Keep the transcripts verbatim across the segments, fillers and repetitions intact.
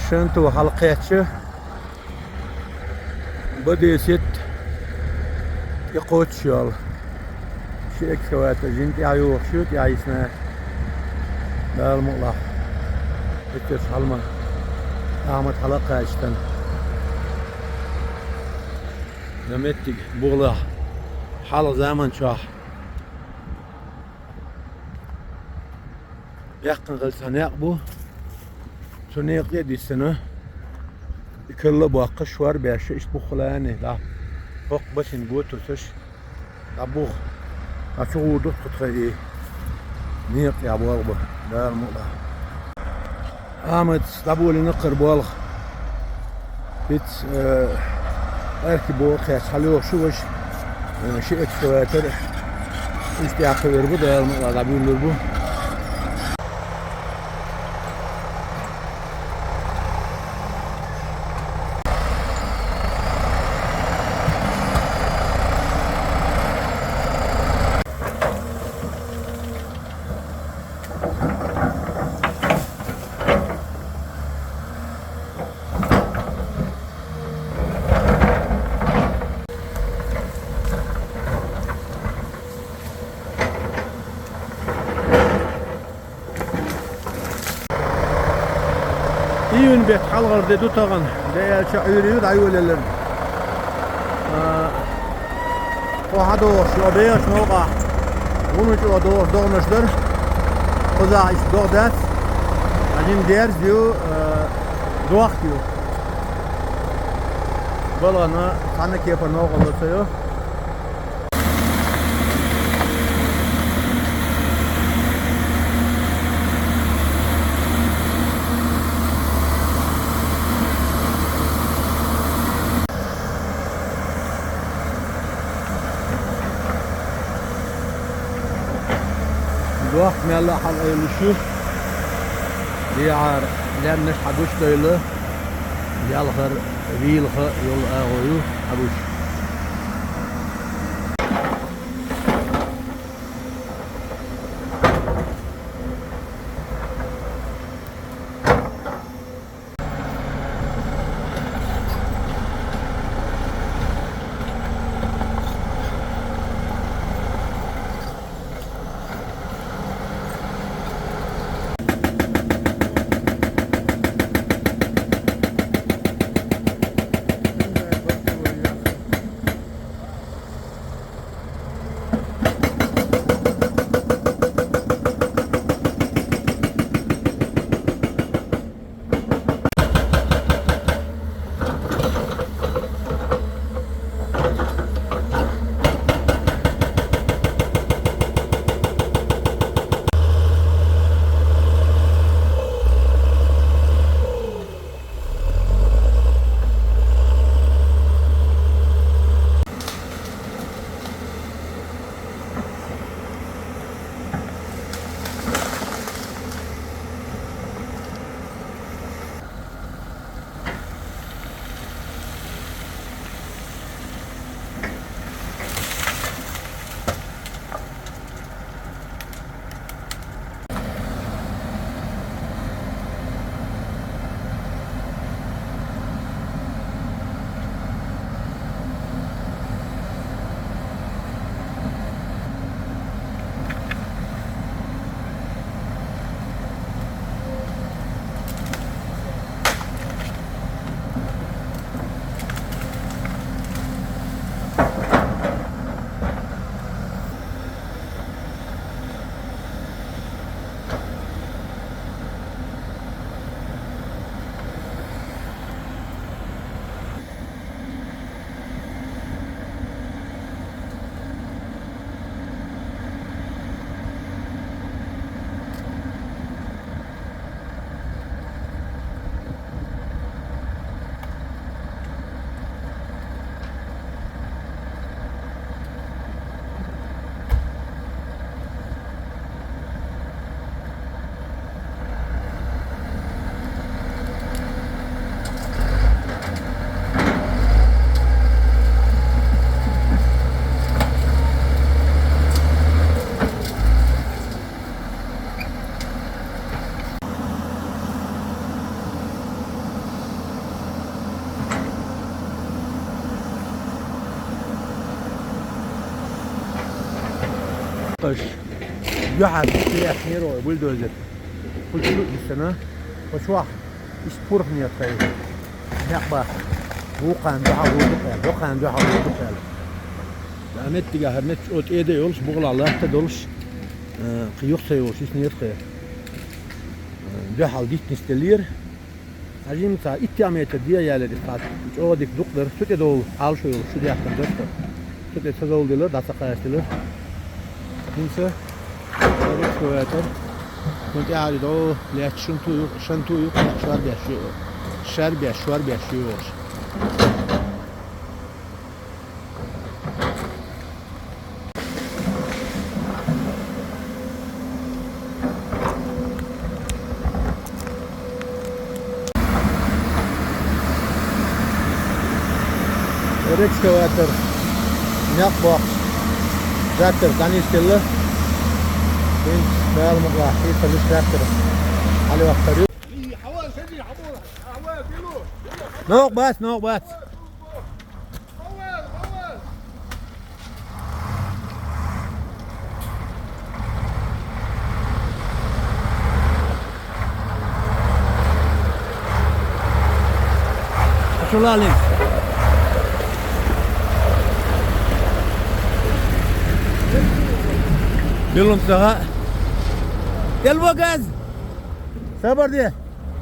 Шанто хьалакхаьчча, Б десять тӀекхочуш йола ши экскаватор жин тӀехьа йохуш ю, тӀехьа йисна. Дала мукъалахь, эццерчу хьалма Ахьмад хьалакхаьчча. Дан меттиг бухалахь хьалха заман чохь. Баьккхина хилла цхьа некъ бу. Цу некъа тӀе а диссина, и карла а боккхуш, шор а беш, иштта бух хилла а, дӀа хӀокху басина го тосуш, дӀа бух. Ткъа чу гӀур ду тхо тхан и некъа тӀехь болх бан, Дала мукъалахь. Ахьмадс дӀаболийна кхара болх. Иштта, э, Арки боху кхаьчча хьалайогӀуш ю ваша, э, ши экскаватор. Иштта яккхавер бу, Дала мукъалахь дӀабуьйлур бу. Июнь беттан хьалхара де ду тахана, де аьлча, Ӏуьйре ю дӀайолаялар. А, тхо хьадогӀуш, йо, бехачу новкъахь вуно чӀогӀа догӀуш догӀанаш дара. Кхузахь иштта догӀа дац. Ткъа жин дерза ю, а, дохк ю. Балхана цхьана кепара новкъарло ца йо. Дохк мелла а хьалаайъуш ю. ДегӀара лаьмнаш хьагуш а дойла, ялхара вийлаха йолу агӀо ю хьагуш. Кхаш. Юхьанца тӀехьнера вай бульдозер. Кху чу дисана. Кху чохь иштта пурхнетхай. Некъ баха. Вукхана дуьхьал ву дукъел. Вукхана дуьхьал ву дукъел. Ца меттигахьара метташ о тӀеда йолуш, бугӀалахь латта долуш, э, кхин юха ца йолуш, иснетхай. Э, дуьхьал диттнаш деллера. Хьажийна ца иттех метр де яьллера иза цхьа чӀогӀа дика дукъ дара, цу тӀе довла, Ӏалашо йолуш, шу дехкар дара тхо. Цу тӀе ца довладелара, дӀа ца кхачаделара. ХӀинца экскаватор. Кхунна тӀаьхьа дӀо лаьтташ шун ту ю, шан ту ю, шор беш ю, шор беш, шор беш ю йогӀуш. Экскаватор. Некъ бохуш. Трактор дӀанисделла. ХӀинца Дала мукъалахь, хийцалуш трактор. Хьалаваккхар ю. НогӀу бац, ногӀу бац. Шу лалин. Билум сага. Элва газ. Сабар де.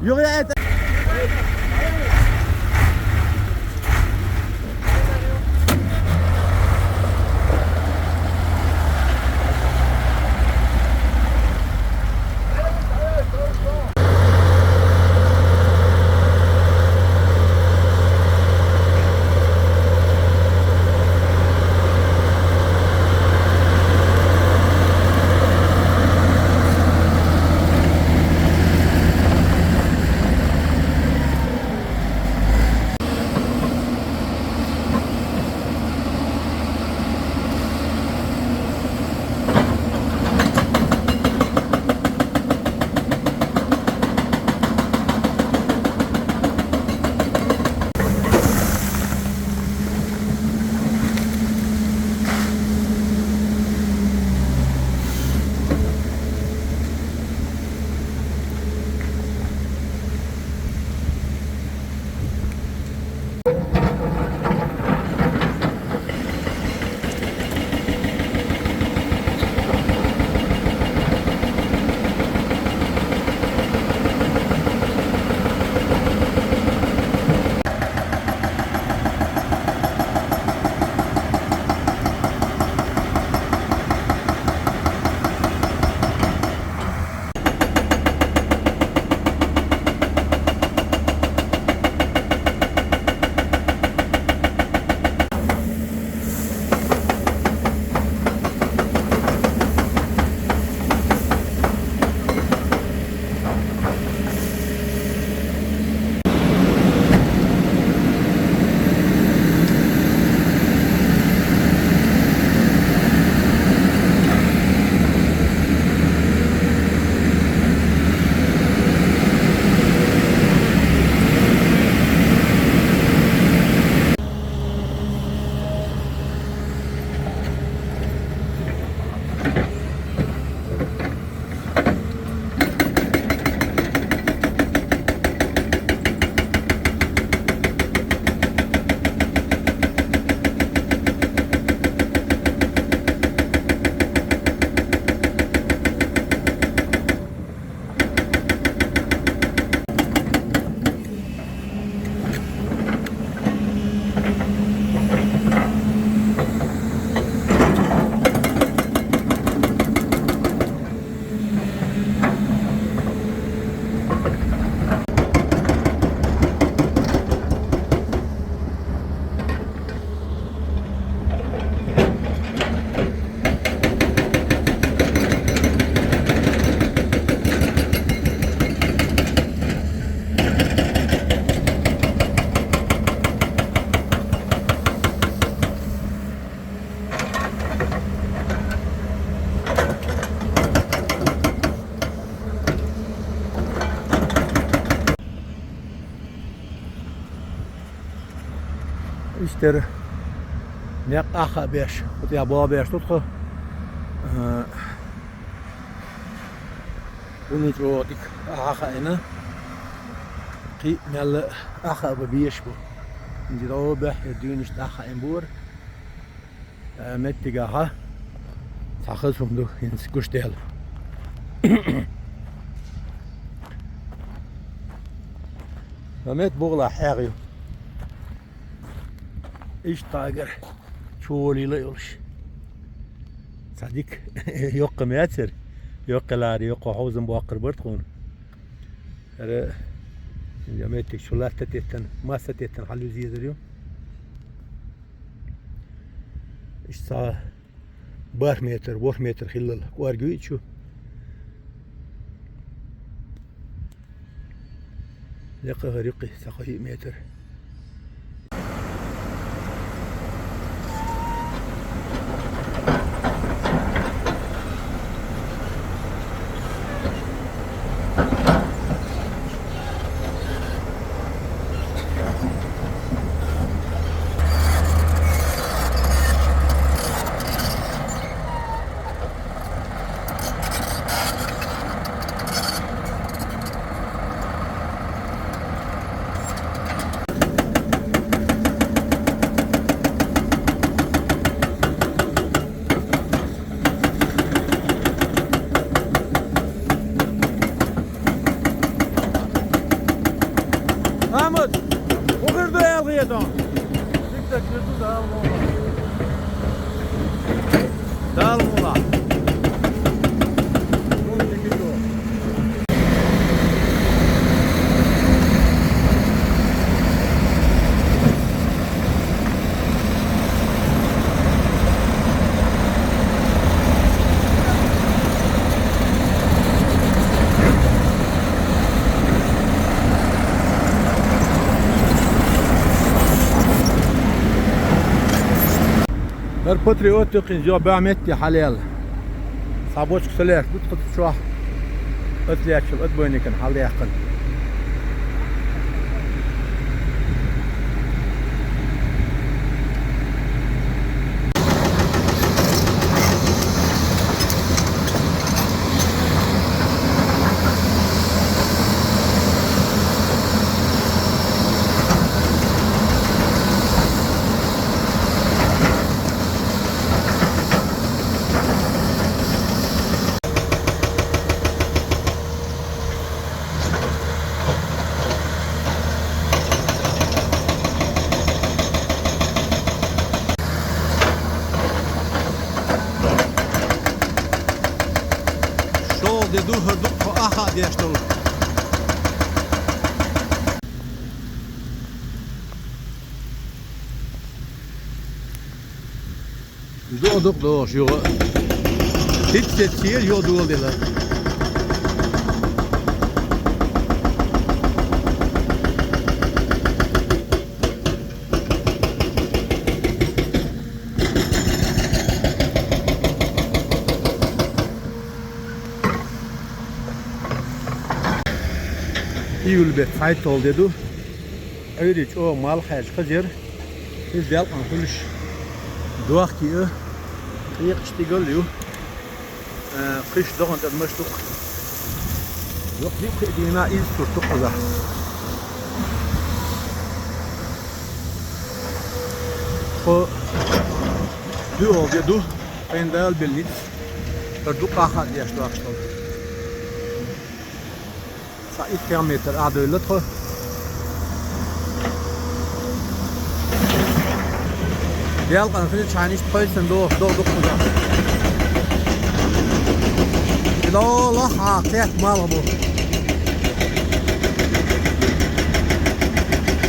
Югъа яйта. Иштта некъ аххьа а беш, кху тӀехь боху беш ду тхо. А, вуно чӀоагӀа дика Ӏохайна. Кхы мел Ӏохайна беш бу. Инди дӀо бехӀе дуьйнаш Ӏохайна бора. А, меттигахьа цхьа хаза хӀума ду, хӀинца гуш дела. Ма метта бугӀалахь хьегӀ ю. Иштта тӀагӀар чу волийла йолуш. Цхьа дика йоккха мецара, йоккхалара, йоккха хьовзам боккхур бара тхуна. ХӀара, я меттиг чу латта теттан, масса теттан хьалуьза езар ю. Иштта цхьа бархӀ метр, ворхӀ метр хиллал кӀорга ю и чу. Лекха хӀара юккъе цхьа кхо-йиъ метр. Ахьмад, хӀун хир ду аьлла хетон? Дика хир ду, Дала мукъ лахь. Дала мукъ лахь. ХӀара патриот ю кхин, йо, баьӀ метте хьалаьлла. Цхьа бочка са лаьрхӀа ду тхо цу чохь, ат лаьттачул, ат бойникан хьалдаьккхина. ШолгӀа де ду хӀара дукха Ӏохаа деш долу. ДогӀа дукха догӀуш юха. Хиттетта сийра юха доладелла. Июль беттан цхьайтталгӀа де ду. Ӏуьйре чӀогӀа малх хьаьжча хаза яра. Иза делкъана хуьлуш дохкий а, къекъаш тӀигал а ю. Э, кхиш догӀан тӀадамаш ду-кх. Йоккха дика кхиъ дийнахь иза сурт ду-кх хазахь. Тхо дуьхьал де ду, хьайна Дала белла ницкъ, хӀара дукха Ӏохаа деш дохкуш долу. Цхьа итт километр Ӏодевлла тхо. Делкъана хилчхьана иштта кхойсан дохуш долу дукха хаза. Ло лахьа кхетта малх бу.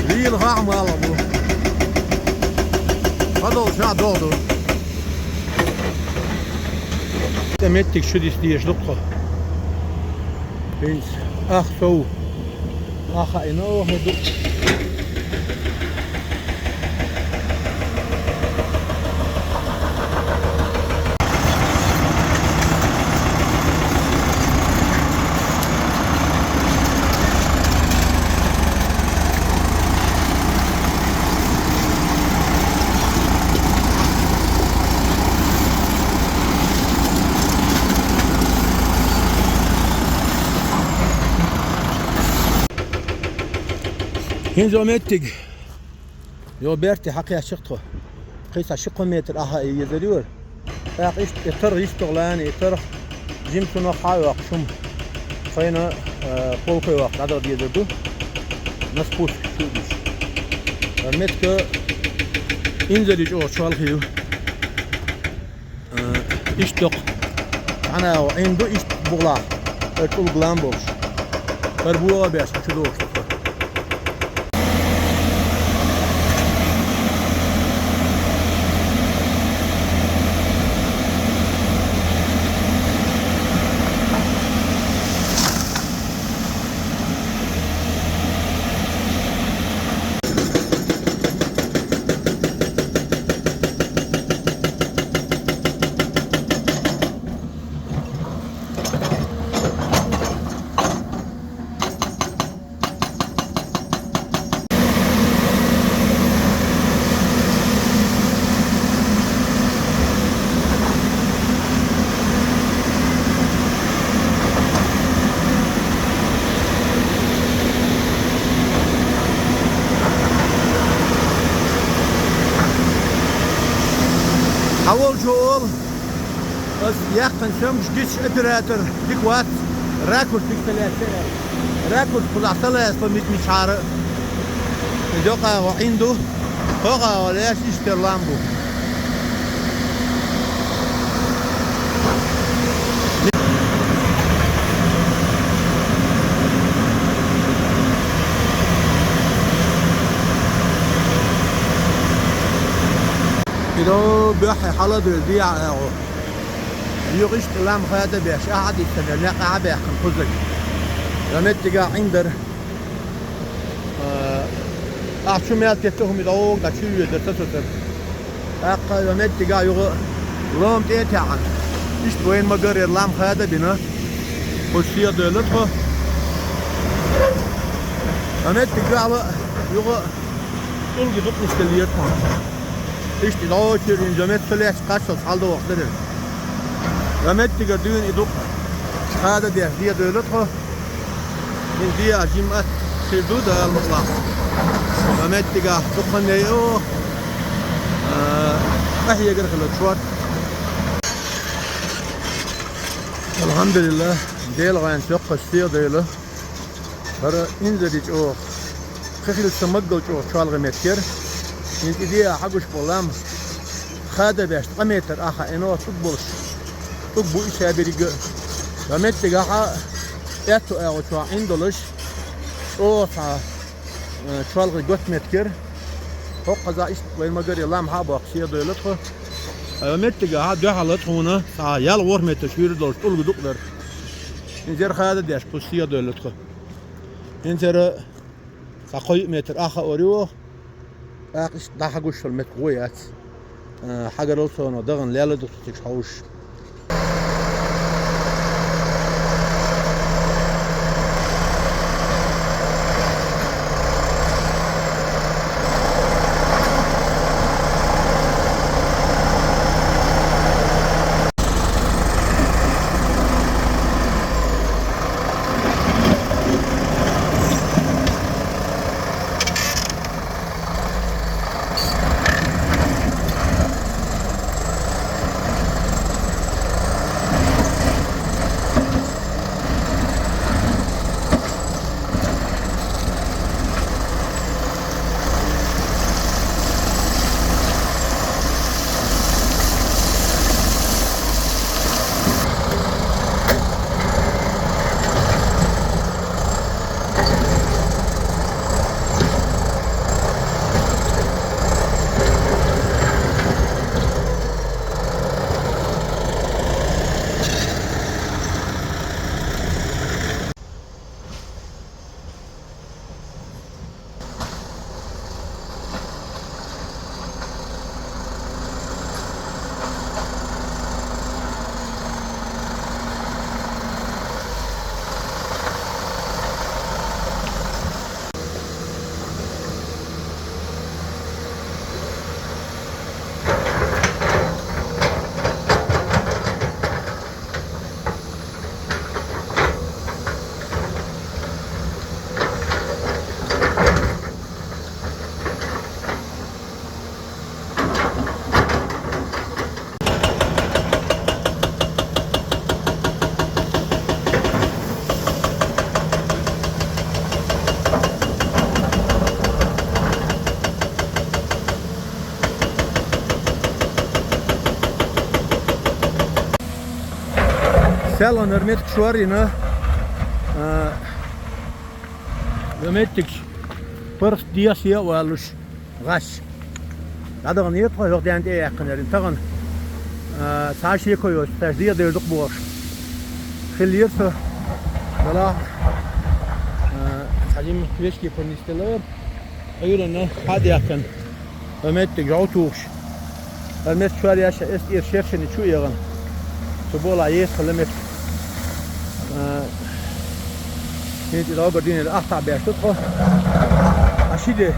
Лийла хаа малх бу. Ма долу ша догӀа ду. ТӀе меттиг чу диса дезаш ду-кх тхо. ХӀинца ах сов. Ах хаийна оха ду. ХӀинца йола меттиг, йола берте хьакхаьчча тхо, кхин цхьа ши-кхо метр Ӏаха а езар юра. ТӀаккха иштта и тарх йистагӀа лана, и тарх жимчунах хьа а йоаккхаш хӀума, тхайна, а, полкой ваккха дӀадала дезар ду. На спуск чу а деш. Ар метка инзаре чӀогӀа чолхе ю. Э, иштта йоккха. Хьанна а Ӏин ду иштта бугӀа. Эр тӀулг лам болуш. Эр богӀа беш, хьан чу дохуш. Хьаволчо олу, ас яьккхина съёмкаш гича оператор дика вац, ракурс дика ца лаьцна. Ракурс кхузахь ца лаьцна, мича-мичахьара. Иза йоккха агӀо Ӏин ду, кхо агӀо лаьцна иштта лам бу. Идо беххье хьала а девлла, дехьа а агӀо. Юха иштта лам хада беш, ахьа а дитта, некъ ахьа а баьккхина кхузахь. Ламеттигахь Ӏин дара. А, ахьа чу мел тетта хӀума дӀогӀу, дӀа чу везар, ца соцура. ТӀаккха ламеттигахь юха лома тӀе а таьӀна. Иштта вайна ма-гарра лам хада а бина. Кхуза сехьа девлла тхо. Ламеттигахь ла юха тӀулги дукха нисделлера тхуна. Иштта дӀочуьра и жамет ца лаьцна кхаччалц хьаладогӀуш дара. Ламеттигара дуьйна и дукха хада деш, де а девлла тхо. ХӀинца де а жимма а хир ду, Дала мукълахь. Ламеттигахь дукха хан яйо, а, къахьегар хила шорта. АлхьамдулиллахӀ, Делан гӀайнца йоккхачу сехьа девлла. ХӀара инзаре чӀогӀа, кхин хилла ца маггал чӀогӀа чолхе меттигера. ХӀинца и де а хьагуш болу лам хада беш, ткъа метр ахьа Ӏино цӀуг болуш. ЦӀуг бу и ша беррига а. Ламеттигахь аьтту агӀо чохь Ӏин долуш, чӀогӀа цхьа, э, чолхе готта меттигера. ХӀокхузахь иштта вайна ма-гарра лам хьа а боккхуш, сехьа девлла тхо. Ламеттигахь дуьхьал тхуна цхьа ялх-ворхӀ метр шуьйра долуш тӀулг дукха дара. ХӀинца хӀара хада деш, кхуза сехьа девлла тхо. ХӀинца хӀара цхьа кхо-йиъ метр ахьа ор ю оха. ТӀаккха иштта дӀа хьагуш йолу меттиг гӀо яц. А, хьагарал соно, дахана лелла ду цу цига хьовсуш. Селган хӀара меттиг шорйина, а, хӀара меттиг паргӀат дехьа а валлуш гӀаш. ДӀадаханера тхо, хӀокху ден тӀе а яьккхинера. Тахан, а, цхьа а шеко йоцуш, цаьш дехьа дер дукха бохуш. Хиллера со, делахь, а, цхьа жима вешки пурнис делара. Ӏуьйранна хьа а даьккхина, хӀара меттиг жӀов тухуш. ХӀара меттиг шоръеш, эс тӀера шершина чу а ягӀана. Цу болахь еса хилла меттиг. А, хӀинца и дӀогара дийнера ахтахь беш ду тхо. Ткъа ши де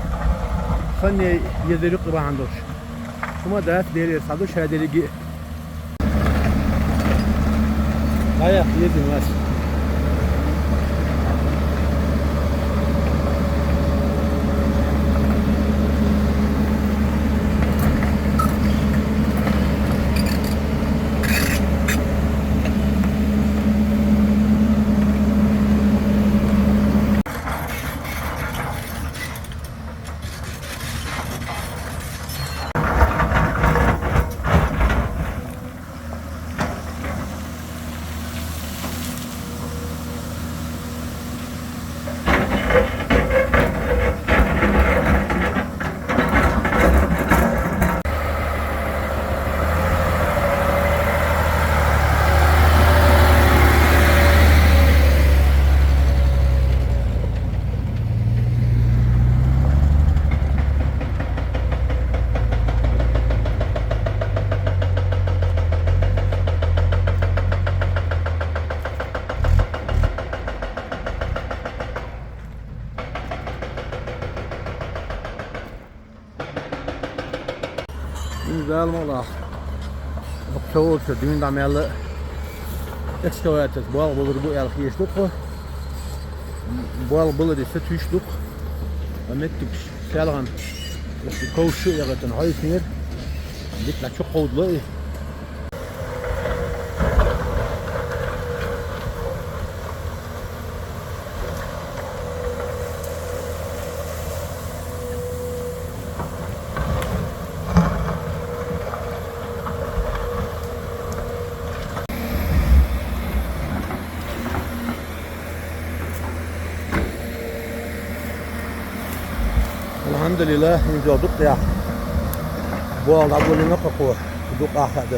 хан еза юккъе бахьана долуш. Хьума дац, Делера схьа ду ша дерриге а. Даяхь езина вац. Дала мукъалахь. Оцу ца волчу дуьйна дӀа мел экскаваторца болх балур бу аьлла хеташ ду тхо. Болх баларе сатуьйсуш ду-кх. Ткъа меттигаш селхана, оцу ковш а эгӀийтина хьовсинера. Дика дӀа чу кховдало и. Алхьамдулиллах, хӀинца дукха яхь. Болх дӀаболийна-кх хьо, дукха ахь хаа ду.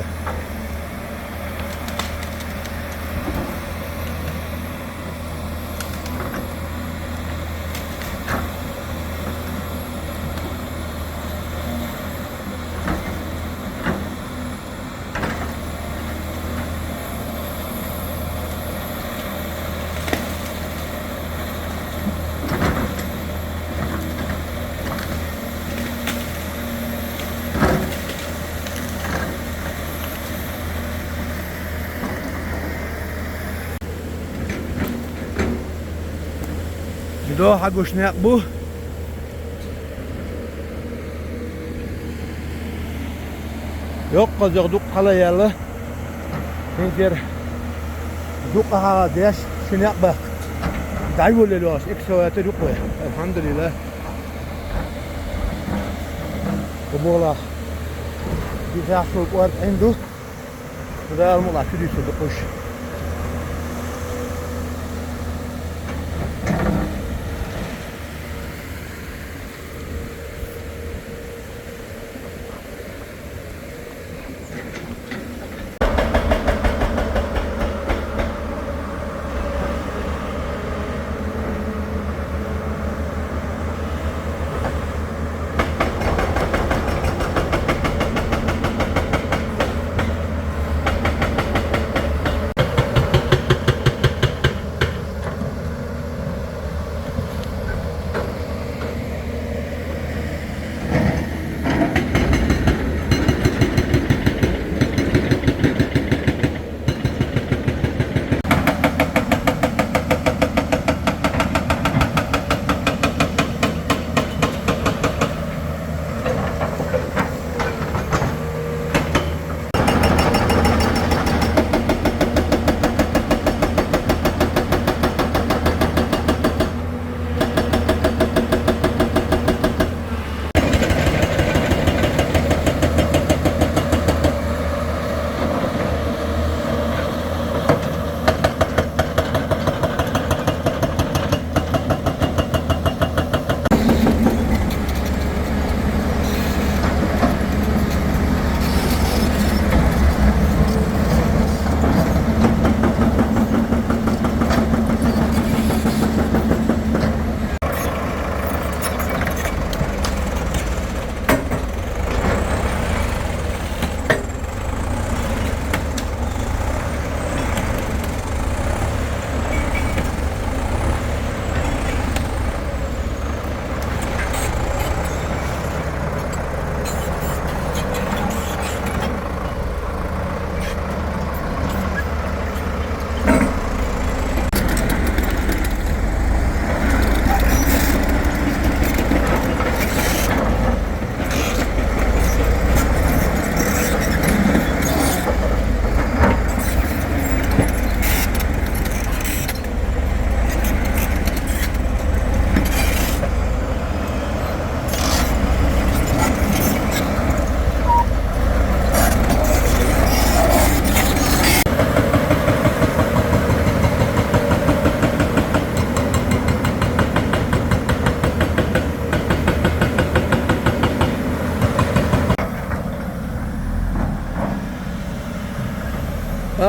Дохьа гуш некъ бу. Йоккхаза дукха хала яьлла. ХӀинца дукха хьагӀ деш, ши некъ баккха. ДӀайолаелла йолуш экскаватор ю-кх вай. Алхьамдулиллах. Кху болахь дисахь шо кӀорга Ӏин ду. Дала мукъалахь чудуьйцур ду кхуш.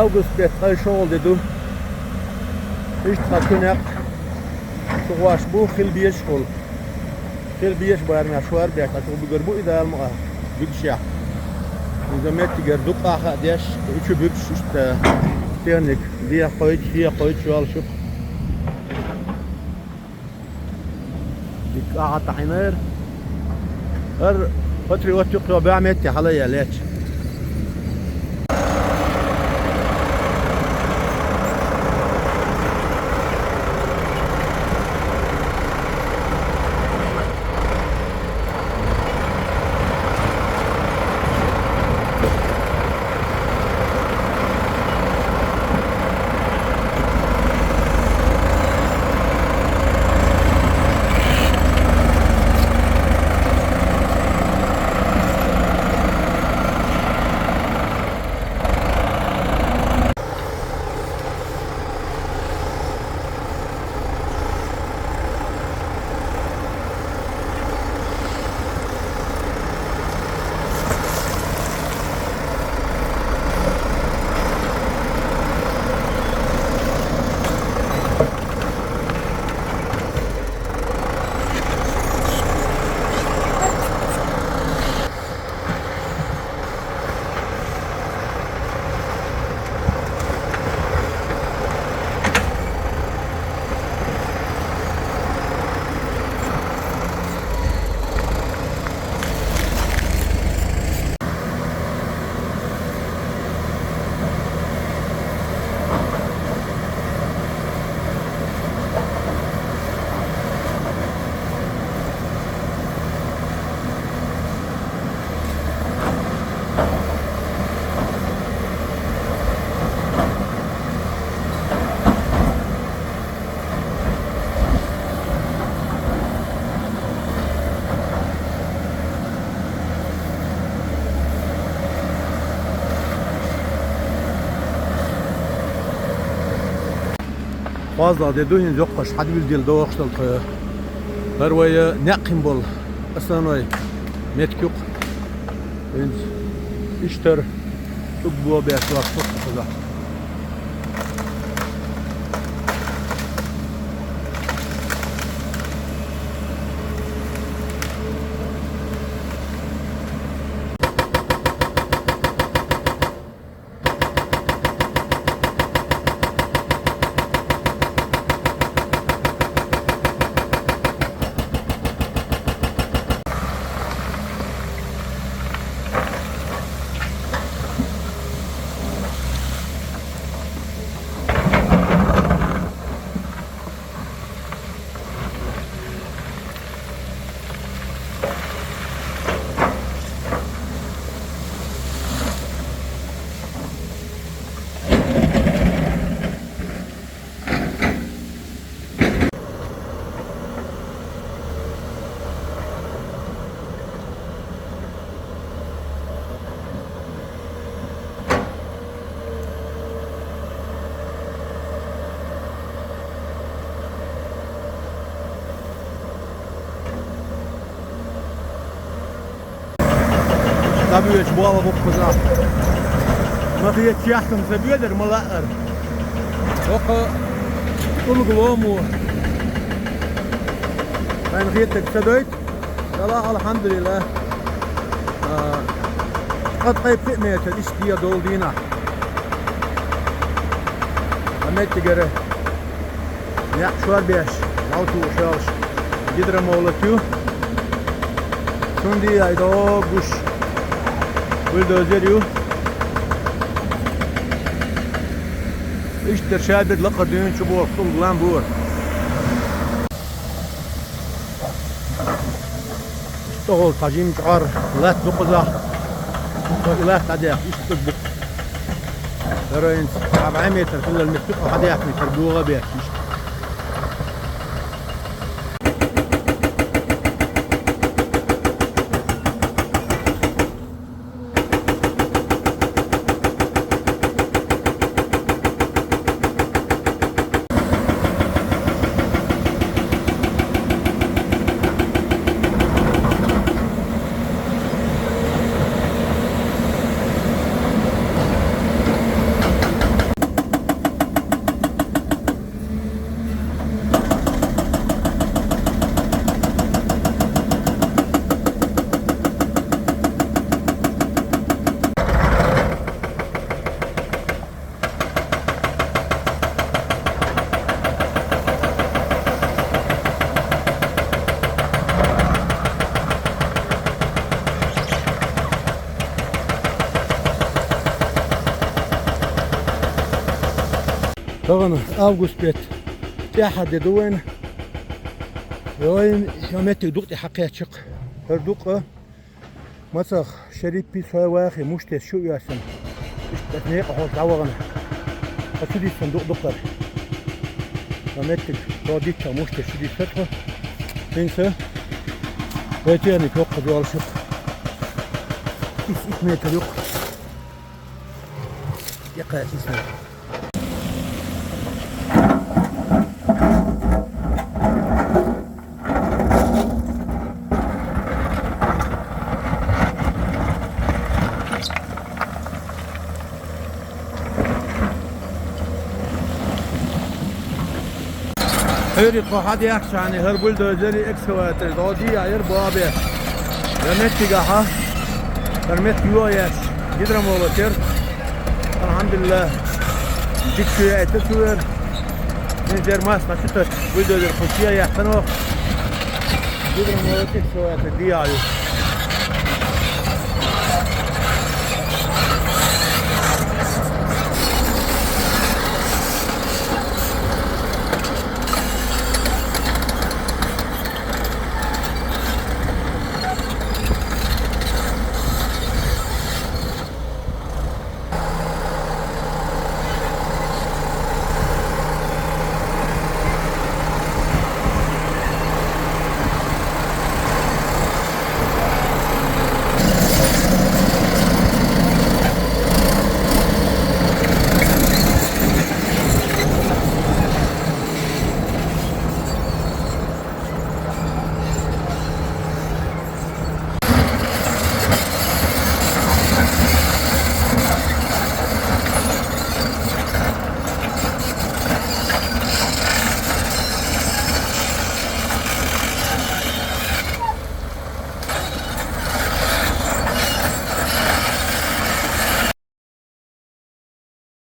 Август бетта ткъе шолгӀа де ду. Иштта тха куьнекъ чу гӀош бу хила безаш болу. Хила безаш барамехь шорбеш тӀе чу буьгур бу и Дала мукъ лахь буьгушехь. Иза меттигера дукха а хаа деш, и чу буьгуш иштта техника дехьа кхойтуш, хьеха кхойтуш йолуш ю-кх. Дика ахьа тахьийнера. ХӀара патриот юккъехь баьхьа метте хьала а яьлла лаьтташ. КхозлагӀа де ду хӀинца йоккхуш, хьан вуьззина догӀуш долу тхо. ХӀара вай некъ хин болу основной меттиг ю-кх. ХӀинца иштта хӀара чӀуг бо беш вац хаза. ДӀабоьдуш болх бу-кх кхузахь. Ма хетачех хӀума ца боьдура, ма лаьара. ХӀокху тӀулга ломо. Хьайна хетарг ца дойту? Далла, алхьамдулиллахӀ. А, ткъа, ткъе пхиъ метр иштта де долу дийнахь. Ткъа меттигера некъ шорбеш, лавтуш йолуш гидромолот ю. Цунна дехьа догӀуш бульдозер ю. Иштта шаберг лакхара дуьйна чу боху тӀулг лам бора. ЧӀогӀа тхьажин чӀор латта ду кхузахь. Со и латта дӀадаьхна, иштта бу. ХӀара хӀинца цхьа бӀе метр хиллал меттиг хьадаьхна, метр богӀа беш иштта. Вагана август бетта тӀехьа де ду вайна. Йой, я меттиг дукъ тӀе хьакхеччакх. ХӀара дукъ а мацах Шерипи сой вахи муштес шу ясан. Иштта некъа хьош дӀавагана. Ха чу дисан дукъ-дукъар. Я меттиг родича муштес шу диса тхо. Хинса. Вайтяни кокка дуал шук. Ис ит метр юк. Якъа ис метр. ХӀури тхо хьадяхчани, хӀара бульдозери, экскаватори, дӀо дийя яр бабе. Я меттигахьа, хӀара метта юа яш, гидромолотер. Алхьамдулиллах, дика шу яйта цу вер. Мин зер мас начута, бульдозер хусия яхтано. Гидромолотер экскаватор дийя ю.